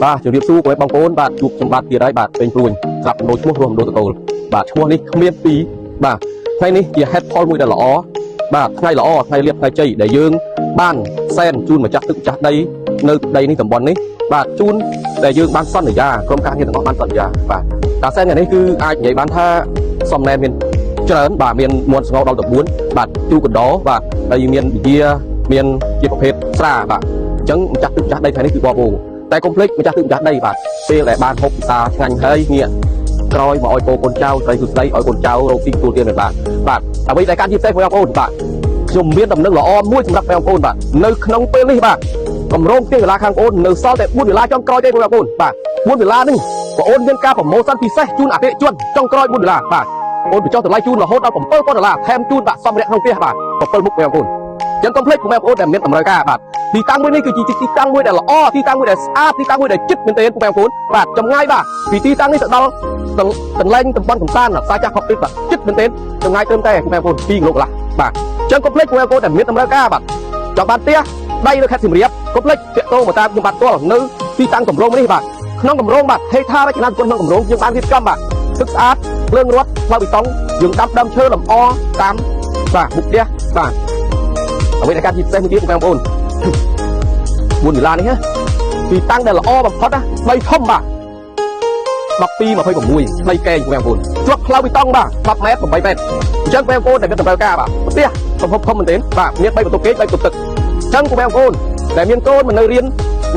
បាទជម្រាបសួរបងប្អូនបាទជួបខ្ញុំបាទទៀតហើយបាទពេញព្រួញស្រាប់ដូរឈ្មោះរួមដូរតកូលបាទឈ្មោះនេះគ្មានពីរបាទថ្ងៃនេះជាហេតុផលមួយដែលល្អបាទថ្ងៃល្អថ្ងៃលៀបថ្ងៃជ័យដែលយើងបានសែនជូនម្ចាស់ទឹកម្ចាស់ដីនៅដីនេះតំបន់នេះបាទជូនដែលយើងបានសន្យាក្រុមការងារទាំងអស់បានសន្យាបាទការសែនថ្ងៃនេះគឺអាចនិយាយបានថាសំណែនមានច្រើនបាទមានមន់ស្ងោដល់ទៅ4បាទទូកណ្ដោបាទហើយមានប៊ីមានជាប្រភេទស្រាបាទអញ្ចឹងម្ចាស់ទឹកម្ចាស់ដីថ្ងៃនេះគឺបបោ តែកុំភ្លេចម្ចាស់ទឹកម្ចាស់ដីបាទពេលដែលបានហូបពិសាឆ្ងាញ់ហើយងាកក្រោយមកឲ្យកូនកូនចៅស្រីសុស្ដីឲ្យកូនចៅរកស៊ីទទួលទានមិនបានបាទអ្វីដែលការជាពិសេសបងប្អូនបាទខ្ញុំមានដំណឹងល្អមួយសម្រាប់បងប្អូនបាទនៅក្នុងពេលនេះបាទកម្រងផ្ទះវិឡាខាងបងប្អូននៅសល់តែ4វិឡាចុងក្រោយទេបងប្អូនបាទ4វិឡានេះបងប្អូនមានការ promotion ពិសេសជូនអតិថិជនចុងក្រោយ4វិឡាបាទបងប្អូនបញ្ចុះតម្លៃជូនរហូតដល់7000ដុល្លារថែមជូនបាទសម្ភារៈក្នុងផ្ទះបាទ7មុខបងប្អូនចឹងកុំភ្លេចបងប្អូនដែលមានតម្រូវការបាទទីតាំងមួយនេះគឺជាទីតាំងមួយដែលល្អទីតាំងមួយដែលស្អាតទីតាំងមួយដែលជិតមែនទែនបងប្អូនបាទចម្ងាយបាទពីទីតាំងនេះទៅដល់កន្លែងតំបន់កំសាន្តផ្សារចាស់ខុបទឹកបាទជិតមែនទែនចម្ងាយត្រឹមតែបងប្អូន2គីឡូកន្លះបាទចឹងកុំភ្លេចបងប្អូនដែលមានតម្រូវការបាទចង់បានផ្ទះដីនៅខេត្តសៀមរាបកុំភ្លេចតាក់ទងមកតាមខ្ញុំបាទផ្ទាល់នៅទីតាំងគម្រោងនេះបាទក្នុងគម្រោងបាទហេដ្ឋារចនាសម្ព័ន្ធក្នុងគម្រោងយើងបានរៀបចំបាទទឹកស្អាតភ្លើងរត់ផ្លូវបេតុងយើងដាំដើមឈើលម្អតាមបាទមុខផ្ទះបាទអ្វីដែលការជាពិសេសមួយទៀតបងប្អូន 4វិឡានេះណាទីតាំងដែលល្អបំផុតណាដីធំបាទ12 26ដីកែងបងប្អូនជាប់ផ្លូវបេតុងបាទ10ម៉ែត្រ8ម៉ែត្រអញ្ចឹងបងប្អូនដែលមានតម្រូវការបាទផ្ទះទំហំធំមែនទែនបាទមាន3បន្ទប់គេង3បន្ទប់ទឹកអញ្ចឹងបងប្អូនដែលមានកូនមកនៅរៀន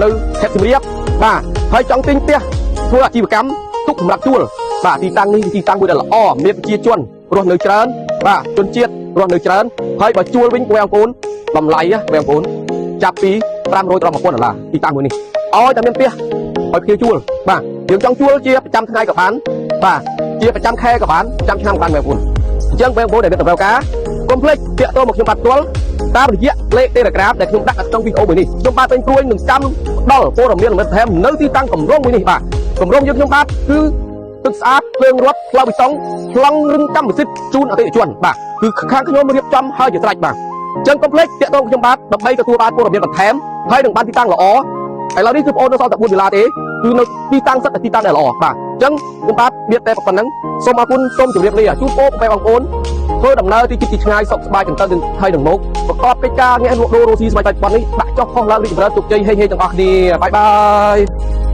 នៅខេត្តសៀមរាបបាទហើយចង់ទិញផ្ទះធ្វើអាជីវកម្មទុកសម្រាប់ជួលបាទទីតាំងនេះគឺទីតាំងមួយដែលល្អមានប្រជាជនរស់នៅច្រើនបាទជនជាតិរស់នៅច្រើនហើយបើជួលវិញបងប្អូនតម្លៃណាបងប្អូនចាប់ពី500ដល់1000ដុល្លារទីតាំងមួយនេះឲ្យតែមានផ្ទះឲ្យភ្ញៀវជួលបាទយើងចង់ជួលជាប្រចាំថ្ងៃក៏បានបាទជាប្រចាំខែក៏បានប្រចាំឆ្នាំក៏បានបងប្អូនអញ្ចឹងបងប្អូនដែលមានតម្រូវការកុំភ្លេចតាក់ទងមកខ្ញុំបាទផ្ទាល់តាមរយៈលេខ Telegram ដែលខ្ញុំដាក់នៅក្នុងវីដេអូមួយនេះខ្ញុំបាទពេញព្រួយនឹងចាំដល់ព័ត៌មានលម្អិតថែមនៅទីតាំងកម្រងមួយនេះបាទកម្រងយើងខ្ញុំបាទគឺទឹកស្អាតភ្លើងរត់ផ្លូវបេតុងប្លង់រឹងកម្មសិទ្ធិជូនអតិថិជនបាទគឺខាងខ្ញុំរៀបចំហើយជាស្រេចបាទអញ្ចឹងកុំភ្លេចតាក់ទងខ្ញុំបាទដើម្បីទទួលបានព័ត៌មានបន្ថែមហើយនឹងបានទីតាំងល្អឥឡូវនេះគឺបងប្អូននៅសល់តែ4វិឡាទេគឺនៅទីតាំងសិតតែទីតាំងដែលល្អបាទអញ្ចឹងខ្ញុំបាទមានតែប៉ុណ្្នឹងសូមអរគុណសូមជម្រាបលាជូនពរបងប្អូនធ្វើដំណើរទីជិតទីឆ្ងាយសុខសប្បាយទាំងទៅហើយនឹងមកប្រកបកិច្ចការងារលក់ដូររស់ស៊ីស្មៃតែប៉ុននេះដាក់ចុះផុសឡើងរីកចម្រើនជោគជ័យហេងហេងទាំងអស់គ្នាbye bye.